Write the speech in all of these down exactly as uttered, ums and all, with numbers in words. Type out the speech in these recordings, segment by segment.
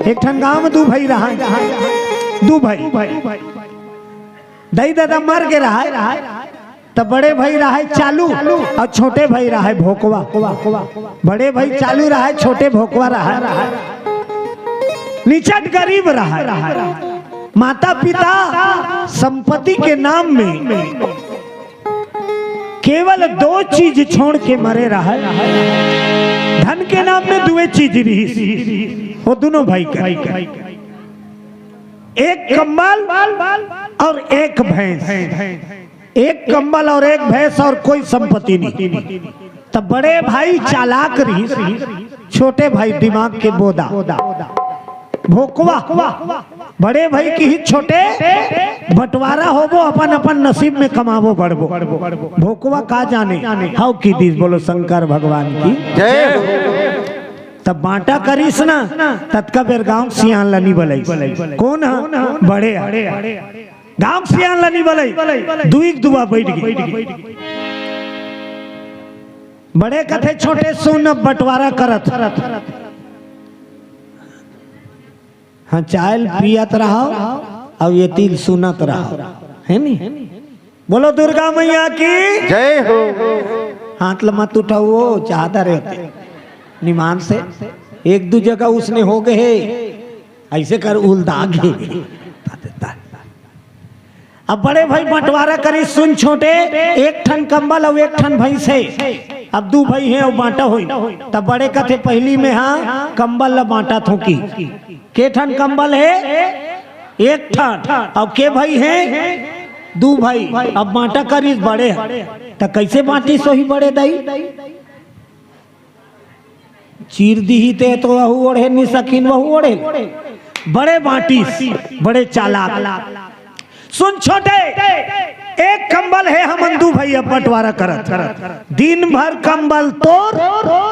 एक ठन गांव में दू भाई रहय, दू भाई, दई ददा मर गे रहय, त बड़े भाई रहय चालू अउ छोटे भाई रहय भोकवा। बड़े भाई चालू रहय, छोटे भोकवा रहय। निचट गरीब रहय। माता पिता संपत्ति के नाम में केवल दो चीज छोड़ के मरे रहय। धन के नाम में दुए चीज रिहिस वो दुनों भाई के, एक कंबल अउ एक भैंस। एक कंबल अउ एक भैंस अउ कोई संपत्ति नहीं। त बड़े भाई चालाक रिहिस, छोटे भाई दिमाग के बोदा। भोकवा बड़े भाई किहिस, छोटे, बंटवारा होबो, अपन अपन नसीब में कमाबो बढ़बो। भोकवा का जाने, हव कि दिस, बोलो शंकर भगवान की। जय हो। तब बांटा करिस ना, ततका बेर गांव सियान ल नी बलइस। कोन ह? बड़े ह। गांव सियान ल नी बलइस, दुई के दुआ बइठ गे। बड़े कथे, छोटे सुन, अब बंटवारा करत। हाँ, चाय ल पियत रहव अउ ये तिल सुनत रहव, हे नी? बोलो दुर्गा मैया की। जय हो। हाथ ल मत उठाओ, चाहत रहे होते निमान से, एक दू जगह उसने हो गए हे, ऐसे कर उलदा गे। अब बड़े भाई बंटवारा करिस, सुन छोटे, एक ठन कंबल अउ एक ठन भैंस हे। अब दू भाई हे अउ बांटा होई। तब बड़े कथे, पहिली में हा कंबल ल बांटत हों कि। के ठन कंबल हे? एक ठन। अउ के भाई हे? दू भाई। अब बांटा करिस बड़े ह। त कइसे बांटिस होही बड़े दई? चीर दिही ते तो वहू ओढ़े नी सकिन, वहू ओढ़े। बड़े बांटिस, बड़े चालाक। सुन छोटे, एक कंबल हे, हमन दू भई अब बंटवारा करत। दिन भर कंबल तोर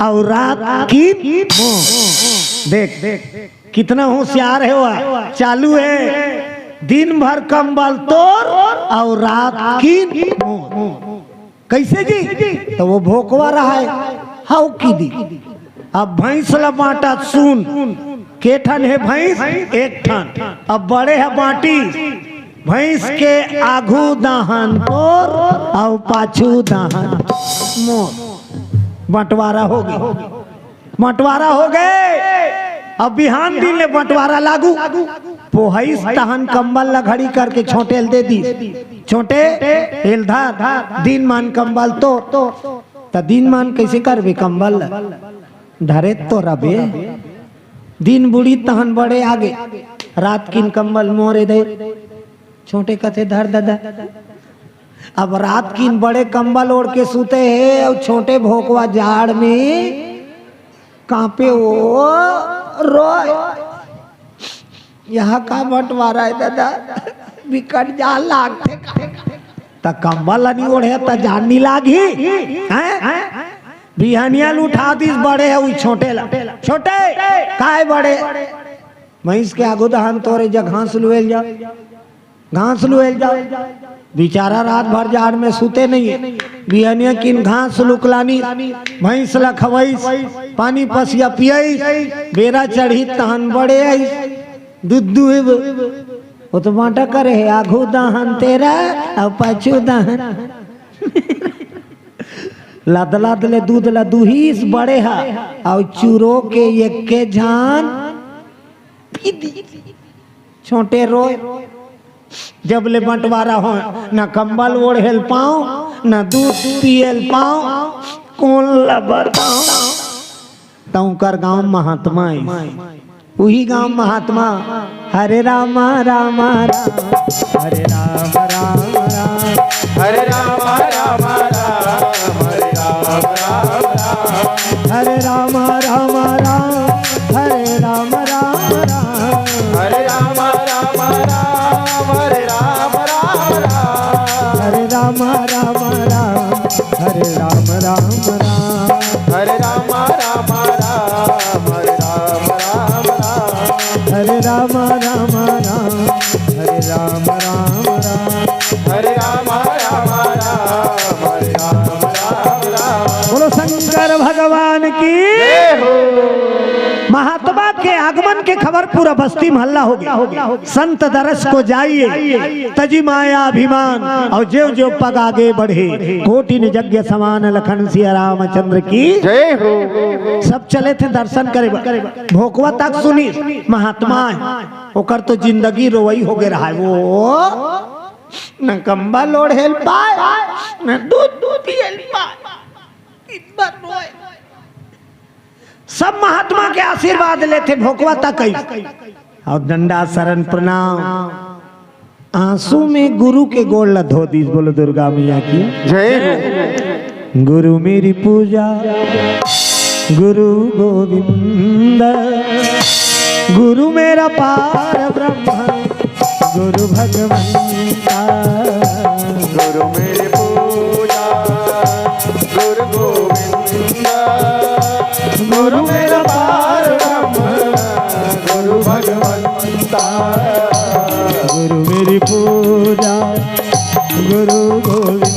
अउ रात किन मोर। देख, कितना होशियार हे वो, चालू हे। दिन भर कंबल तोर अउ रात किन मोर। कइसे जी? त वो भोकवा रहय, हव कि दी। अब भैंस ल बांटत सुन, के ठन हे भैंस? एक ठन। अब बड़े ह बांटिस, भैंस के आघू दाहन तोर अउ पाछू दाहन मोर। बंटवारा हो गे। बंटवारा हो गे। अब बिहान दिन ले बंटवारा लागू। पोहइस तहन कंबल ल घड़ी करके छोटे ल दे दिस। छोटे, एल धर, दिन मान कंबल तोर। त दिन मान कइसे करबे कंबल ल? धरे तो रबे। दिन बुड़ी तहन बड़े आगे। रात किन कंबल मोरे दे। छोटे कथे, धर ददा। अब रात किन बड़े कंबल ओढ़ के सुते हे अउ छोटे भोकवा जाड़ में कांपे ओ रोय। यहाँ का बंटवारा हे ददा, बिकट जाड़ लागथे का? त कंबल नी ओढ़े त जाड़ नी लागही, हैं? बिहनिया ल उठा दिस बड़े ह, उही छोटे ला, छोटे, काय बड़े? भैंस के आगू दहन तोरे जा, घास लुएल जा, घास लुएल जा। बिचारा रात भर जाड़ में सुते नहीं हे। बिहनिया किन घास लुकलानी, भैंस ला खवइस, पानी पसिया पियइस, बेरा चढ़ी तहन बड़े आइस, दूध दुहे ब-, वो तो बांटा करे हे, आघू दहन तेरा, अउ पाछू दहन। लद लद ले दूध ला दुहिस बड़े ह, अउ चुरो के एके झान पी दी। छोटे रोय, जब ले बंटवारा होय, न कंबल ओढ़ेल पांव, न दूध पियल पांव, कोन ल बतांव? त उंकर गांव महात्मा आइस। उही गांव महात्मा, हरे रामा रामा राम, हरे राम राम राम, हरे रामा रामा राम, हरे राम राम राम, हरे रामा रामा राम, हरे राम राम राम, हरे रामा रामा राम, हरे राम राम राम, हरे रामा रामा राम, हरे राम राम राम, हरे रामा रामा राम, हरे राम राम राम, हरे रामा रामा राम, हरे राम राम राम, हरे रामा रामा राम, हरे राम राम राम। बोलो शंकर भगवान की। जय हो। महात्मा के आगमन के खबर पूरा बस्ती में हल्ला हो गया। संत दरस को जाइए, तजी माया अभिमान, और जो जो पग आगे बढ़े, कोटि निज यज्ञ समान लखन सिया रामचंद्र की। जय हो। सब चले थे दर्शन करे बर। भोकवा तक सुनी महात्मा है, ओकर तो जिंदगी रोवई हो गए रहा है। वो न कंबल ओढ़ेल पाए, न दूध दूध पियल पाए, दिन भर रोए। सब महात्मा के आशीर्वाद लेथे, भोकवा तक कई। और डंडा शरण प्रणाम, आंसू में गुरु के गोड़ ल धो दीस। बोलो दुर्गा मैया की। जय हो। गुरु मेरी पूजा, गुरु गोविंद, गुरु मेरा पार ब्रह्म, गुरु भगवंता। गुरु मेरी पूजा, गुरु गोविंद, गुरु मेरा पार ब्रह्म, गुरु भगवंता। गुरु मेरी पूजा, गुरु गोविंद,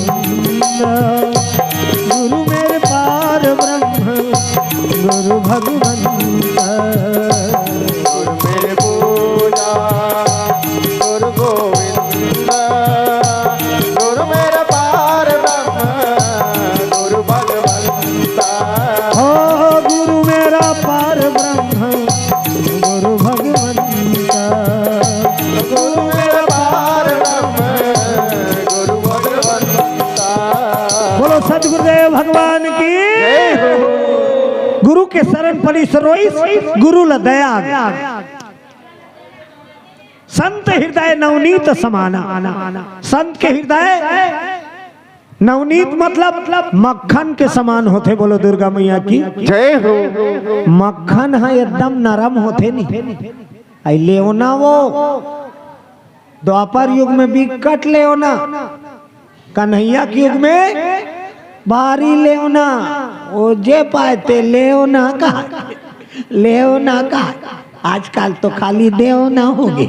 गुरु मेरे पार ब्रह्म, गुरु भगवंता। गुरु मेरे पूजा, गुरु गोविंद, गुरु मेरे पार ब्रह्म, गुरु भगवंता। हो गुरु मेरा पार ब्रह्म, गुरु भगवंता। गुरु मेरा पार ब्रह्म, गुरु भगवंता। बोलो सतगुरुदेव भगवान की। जय हो। गुरु के शरण पड़ी सरोइस, गुरु ल दया। संत हृदय नवनीत समाना। संत के हृदय नवनीत मतलब मक्खन के समान होथे। बोलो दुर्गा मैया की। जय हो। मक्खन ह एकदम नरम होथे नी। आई लेवना वो द्वापर युग में बिकट लेवना, कन्हैया के युग में भारी लेवना, वो जे पाए ते लेवना का, लेवना का। आजकल तो खाली देवना हो गए।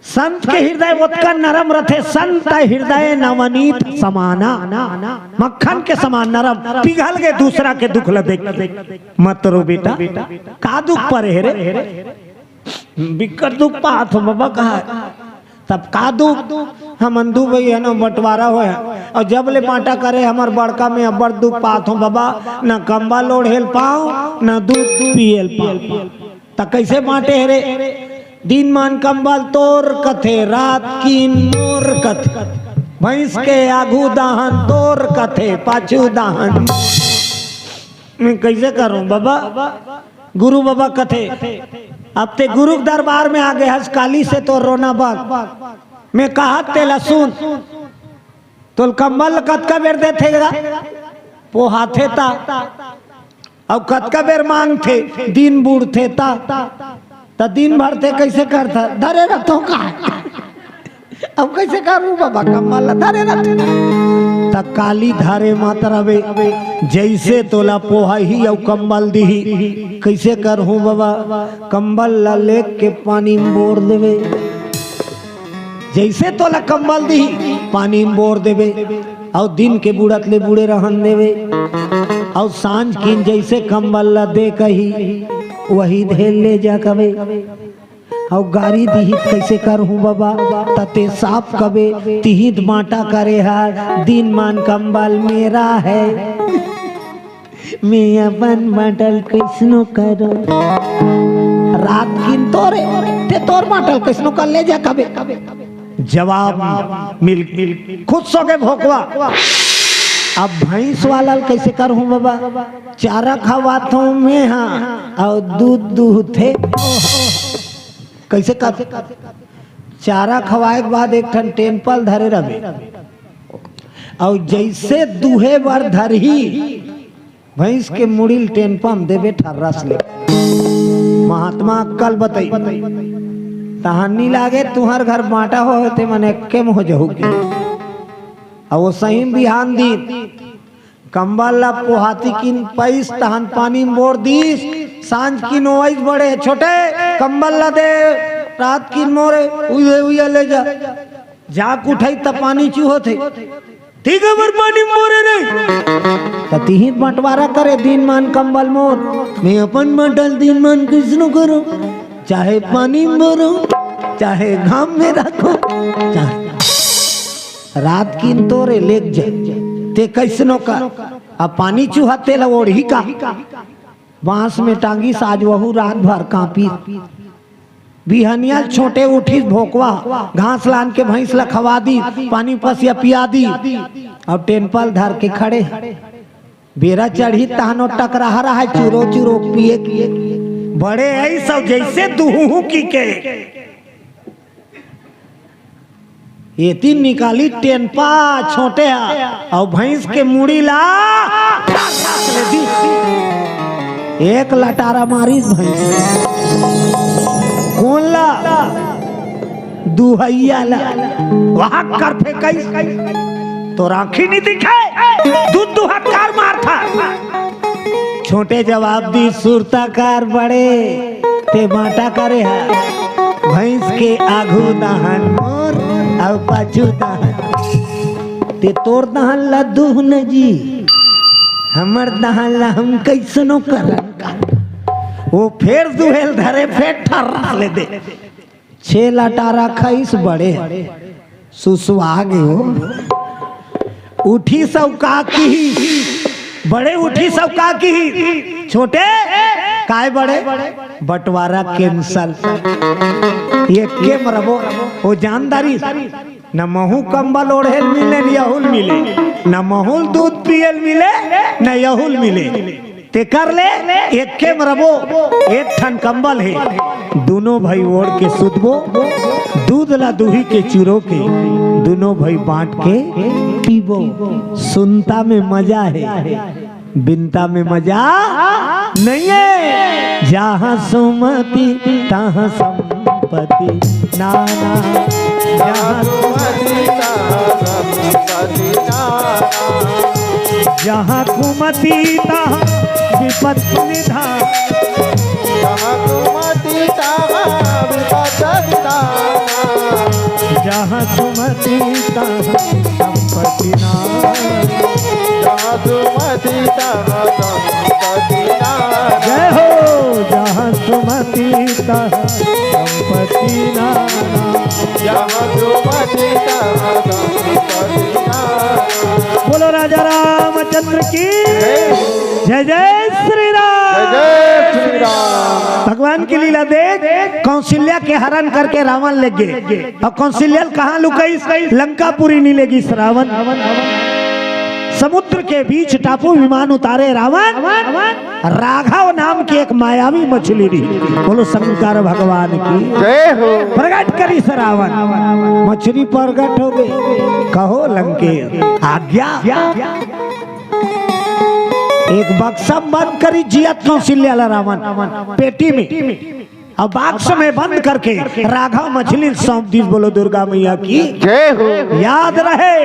संत के हृदय ओतका नरम रथे, संत हृदय नवनीत समाना, मक्खन के समान नरम, पिघल के दूसरा के दुख ल देख। मत रो बेटा, का दुख परे हे रे? बिकट दुख पात हो बाबा कहा। तब का दुख? हमन दू भाई है ना, बंटवारा होय है, और जब ले बांटा करे हमर बड़का में अब्बड़ दुख पात हो बाबा, ना कंबल ओढ़ेल पाओ, ना दूध पियल पाओ। त कैसे बांटे हे रे? दिन मान कंबल तोर कथे, रात कीन मोर कथे। भैंस के आगू दाहन तोर कथे, पाछू दाहन। मैं कैसे करूं बाबा? गुरु बाबा कथे, अब ते गुरु के दरबार में आ गए हस, काली से तो रोना बंद। मैं कहा तेला सुन, तोल कंबल कतका बेर देथे गा? पोहाथे ता। अउ कतका बेर मांगथे, दिन बूड़थे ता, त दिन भर ते कइसे करथा? धरे रथो का? अब कइसे करूं बाबा, कंबल ला धरे रथो। त काली धरे मत रवे, जइसे तोला पोहाही अउ कंबल दिही। कइसे करहूं बाबा? कंबल ला लेके पानी में बोर देवे। जइसे तोला कंबल दिही, पानी में बोर देबे, अउ दिन के बुड़त ले बुड़े रहन देबे, अउ सांझ किन जइसे कंबल ला दे कही, वही धेर ले जा कबे, अउ गारी दिही त कइसे करहूं बबा, त ते साफ कबे, तिही त बांटा करे हर, दिन मान कंबल मेरा है। मैं अपन बांटल कइसनो करो। रात किन तोरे, ते तोर बांटल कइसनो कर ले जा कबे। जवाब मिल, मिल, खुश हो गए भोकवा। अब भैंस वाला ल कइसे करहूं बबा? चारा खवात हूं मैं, हां, अउ दूध दूहथे। कइसे कर? चारा खवाए के बाद एक ठन टेम्पल धरे रहे, अउ जइसे दूहे बर धरही, भैंस के मुड़ी ल टेम्पा म देबे ठर्रस ले। महात्मा अक्कल बतई, तहां नी लागे तुंहर घर बांटा हो, ते मन एक्के म हो जहू के। अउ वो सही म बिहान दिन कंबल ला पोहाती किन पइस, तहन पानी म बोर दीस। सांझ किन ओइस बड़े, "छोटे, कंबल ला दे, रात किन मोरे, उइहे उइहे ले जा।" जाके उठई त पानी चूहत हे। "ठीक हे, बर पानी म बोरे रे।" त तिही बंटवारा करे दीन मान कंबल मोर। मैं अपन बांटल दीन मान कइसनो करो, चाहे पानी में भरो, चाहे घाम में रखो, चाहे रात किन तोरे लेग जाए, ते कइसनो कर। अब पानी चूहा तेला ओढ़ही का? बांस में टांगिस आज वहू रात भर कांपी। बिहनिया छोटे उठिस भोकवा, घास लान के भैंस ला खवा दी, पानी पसिया पिया दी। अब टेम्पल धर के खड़े। बेरा चढ़ी तहनो टकराहा रहा है चुरो चुरो पिए के। बड़े ऐसो जैसे दुहू की के। एती निकाली टेनपा छोटे हा, अउ भैंस के मुड़ी ला एक लटारा मारिस भैंस। कोन ला? दुहैया ला। वहां कर फेंकइस। तोर आंखी नहीं दिखे, दू दू हत्कार मारथा। छोटे जवाब दी, सुरता कर बड़े, ते बांटा करे हा। भैंस के आघू दहन मोर, अउ पाछू दहन। ते तोर दहन ला दुह न जी, हमर दहन ला हम कइसनो करन का। वो फेर दुहेल धरे, फेर ठर्रा ले दे। छे लटारा खइस बड़े, सुसवा गे हो। उठिस अउ का किही, बड़े उठिस अउ का किही, छोटे, काय बड़े? बंटवारा cancel। एके म रबो, ओ जानदारी, न महू कंबल ओढ़े ल मिले, न यहू ल मिले, न महू ल दूध पिए ल मिले, न यहू ल मिले। तेकर ले एके म रबो, एक ठन कंबल हे, दूनों भाई ओढ़ के सुतबो, दूध ला दूही के चुरो के, दूनों भाई बांट के पीबो। सुनता में मजा हे, बिनता में मजा नहीं हे। जहाँ सुमति तहाँ संपत्ति नाना, जहाँ सुमति तहाँ संपत्ति नाना। जहाँ कुमति तहाँ विपत्ति निधान। जहाँ कुमति तहाँ विपत्ति निधान। जहाँ सुमति तहाँ संपत्ति नाना। जहाँ सुमति तहाँ संपत्ति नाना। जय हो। जहाँ सुमति तहाँ संपत्ति नाना। जहाँ सुमति तहाँ संपत्ति नाना। बोलो राजा रामचंद्र की जय। जय जय श्री राम। जय जय श्री राम। भगवान की लीला देख, कौशल्या के हरण करके रावण ले गे। अउ कौशल्या ल कहाँ लुकइस? लंकापुरी नहीं लेगिस रावण। समुद्र के बीच टापू विमान उतारे रावण। राघव नाम की एक मायावी मछली रही। बोलो शंकर भगवान की जय हो। प्रगट करिस रावण। मछली प्रगट हो गई। कहो लंकेश आज्ञा। एक बक्सा बंद करिस जियत कौशल्या ला रावण पेटी में। अब बक्स में बंद करके राघव मछली सौंप दिस। बोलो दुर्गा मैया की जय हो। याद रहे,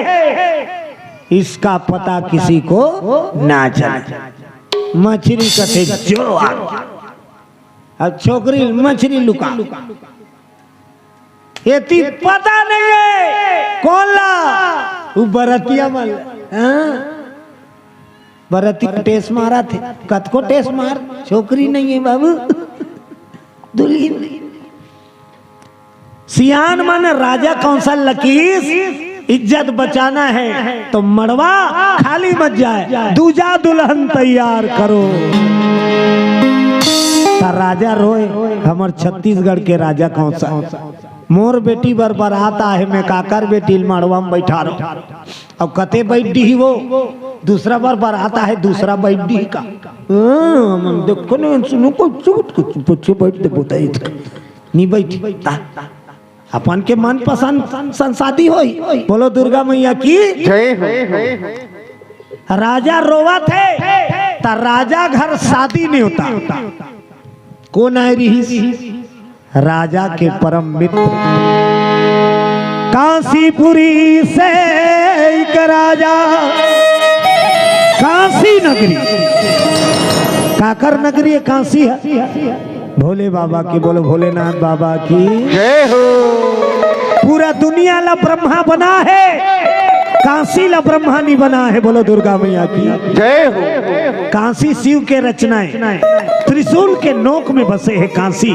इसका पता किसी को ना चले। मछली कथे जो आ गया। अब छोकरी मछली लुका, एती पता नहीं हे कोन ला, वो बरतिया मन ला। हाँ? बरतिया टेस मारथे, कतको टेस मार, छोकरी नहीं हे बाबू। दुल्हिन। सियान मन राजा कौशल्या ल किहिस, इज्जत बचाना है तो मड़वा खाली मत जाए, दूजा दुल्हन तैयार करो। त राजा रोय, हमर छत्तीसगढ़ के राजा कौशल्या, मोर बेटी बर बरात आहे, मैं काकर बेटी ल मड़वा में बैठा रहो। अब कते बैठ दी वो, दूसरा बर बरात आहे, दूसरा बैठ दी का? हाँ, मन देखो ना, सुनो, कुछ, कुछ, कुछ, पीछे बैठ दे, बताई तो। नहीं बैठी। ता, अपन के मनपसंद संसादी होई। बोलो दुर्गा मैया की। जय हो। राजा रोवत हे, त राजा घर शादी नहीं होता। कोन आय रिहिस? राजा के परम मित्र कांसीपुरी से एक राजा, कांसी नगरी। काकर नगरी हे? कांसी हे। भोले बाबा की, बोलो भोलेनाथ बाबा की। जय हो। पूरा दुनिया ला ब्रह्मा बना हे, कांसी ला ब्रह्मा नी बनाय हे, बोलो दुर्गा मैया की। जय हो। कांसी शिव के रचना हे, त्रिशूल के नोक में बसे हे कांसी।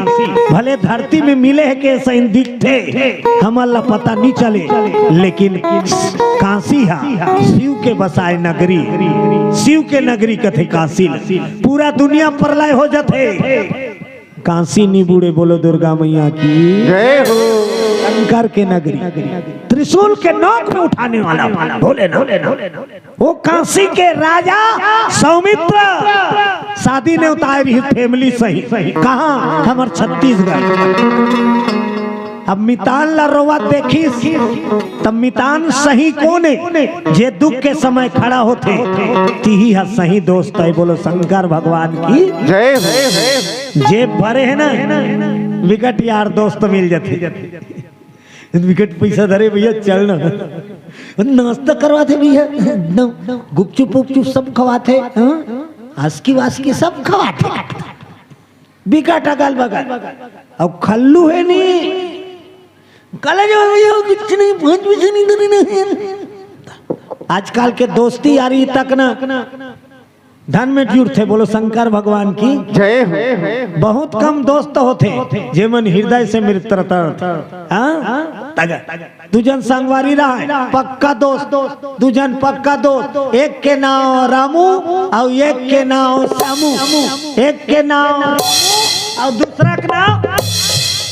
भले धरती में मिले हे के सही दिखथे, हमन ला पता नी चले, लेकिन कांसी हा शिव के बसाय नगरी, शिव के नगरी कथे कांसी ला। पूरा दुनिया प्रलय हो जाथे, कांसी नी बूड़े, बोलो दुर्गा मैया की। जय हो। शंकर के नगरी, त्रिशूल के नोक में उठाने वाला भोलेनाथ। वो कांसी के राजा सौमित्र शादी नेवताय रहिस family सही। कहाँ? हमर छत्तीसगढ़। अब मितान ला रोवत देखिस, तब मितान सही कोन हे? जे दुख के समय खड़ा होथे, तिही ह सही दोस्त हे। बोलो शंकर भगवान की। जय हो। जेब भरे हे ना, विकट यार दोस्त मिल जाथे। विकट पैसा धरे भैया, चल ना, नाश्ता करवाथे भैया, एकदम गुपचुप उपचुप सब खवाथे, हाँ? आसकी वासकी सब खवाथे, विकट अगल बगल। अब खल्लू हे नी, काला जवाब भैया, कुछ नहीं, पाँच पैसे नहीं देने नहीं। आजकल के दोस्ती यारी तक ना धन में जुड़थे, बोलो शंकर भगवान की। जय हो। बहुत कम दोस्त होथे, जेमन हृदय से मित्रता रथे। हाँ? तगा। दू झन संगवारी रहय, पक्का दोस्त, दू झन पक्का दोस्त। एक के नाव रामू अउ एक के नाव श्यामू। एक के नाव रामू अउ दूसरा के नाव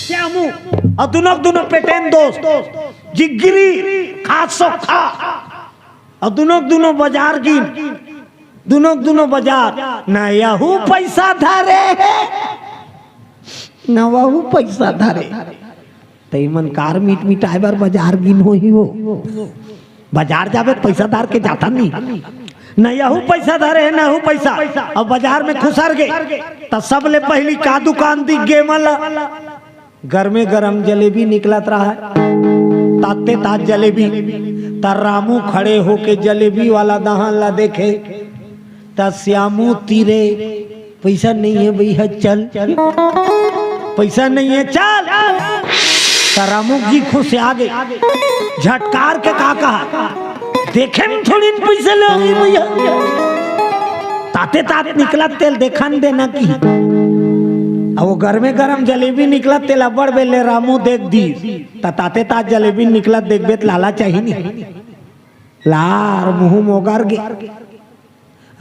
श्यामू। अउ दुनों के दुनों पेटेन दोस्त, जिगरी, खास सो खास। अउ दुनों के दुनों बजार गिन, दुनों के दुनों बजार, न यहू पैसा धरे हे, न वहू पैसा धरे। त इमन कार मीट मिटाय बर बजार गिन होही वो। बजार जाबे त पैसा धर के जाता नहीं। न यहू पैसा धरे हे, न यहू पैसा। अब बजार में खुसर गे, त सबले पहिली का दुकान दिख गे एमन ला? गरमे गरम जलेबी निकलत रहय, ताते तात जलेबी। त रामू खड़े होके जलेबी वाला दहान ला देखे, त श्यामू तीरे, "पैसा नहीं है भैया, चल।" "पैसा नहीं है, चल।" त रामू जी खुसिया गे, झटकार के का कहा, "देखे में थोड़ी न पैसा ले आगे भैया।" ताते तात निकलत तेला देखन देना कि। अब वो गरमे गरम जलेबी निकलत तेला अब्बड़ बेर ले रामू देख दिस। त ताते तात जलेबी निकलत देखबे त लाला चाही नी। लार मुहूं मोगर गे।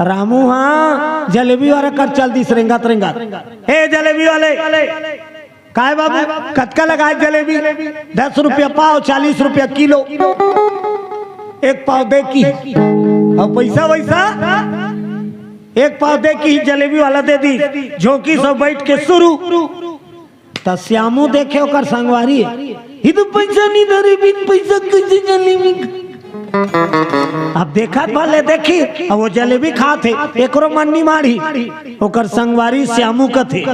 रामू हा जलेबी वाला कर चल दिस रेंगत रेंगत। "ए जलेबी वाले, काय बाबू, कतका लगाय जलेबी?" "दस रुपया पाव, चालीस रुपया किलो।" "एक पाव दे" किहिस। अब पैसा वैसा, एक पाव दे किहिस, जलेबी वाला दे दिस। झोंकिस अउ बइठ के सुरू। त श्यामू देखे ओकर संगवारी, "ये तो पैसा नहीं धरे, बिन पैसा कइसे जलेबी?" अब देखत भले देखिस, अब वो जलेबी खात हे, एकरो मन नहीं माढ़ी। ओकर संगवारी श्यामू कथे,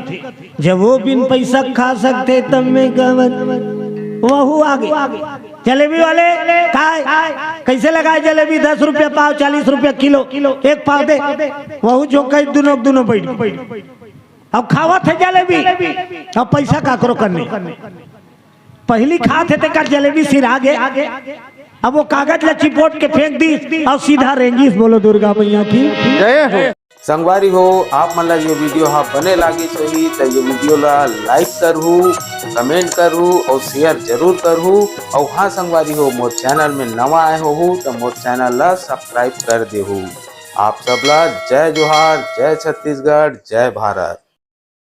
"जब वो बिन पैसा खा सकथे, तब मैं काबर?" वहू आगे, "जलेबी वाले, काय, कइसे लगाय जलेबी?" "दस रुपया पाव, चालीस रुपया किलो।" "एक पाव दे।" वहू झोंकइस, दुनों के दुनों बइठ। अब खावत हे जलेबी, अब पैसा काकरो करा नहीं। पहिली खात हे तेकर जलेबी सिरा गे। अब वो कागज ला चिपोट के फेंक दिस अउ सीधा रेंगिस। बोलो दुर्गा मैया की। जय हो। संगवारी हो, आप मन ला ये video हा बने लागिस होही त ये video ला like करहू, comment करहू अउ share जरूर करहू। अउ हाँ संगवारी हो, मोर channel में नवा आए होहू त मोर channel ला subscribe कर देहू। आप सब ला जय जोहार, जय छत्तीसगढ़, जय भारत।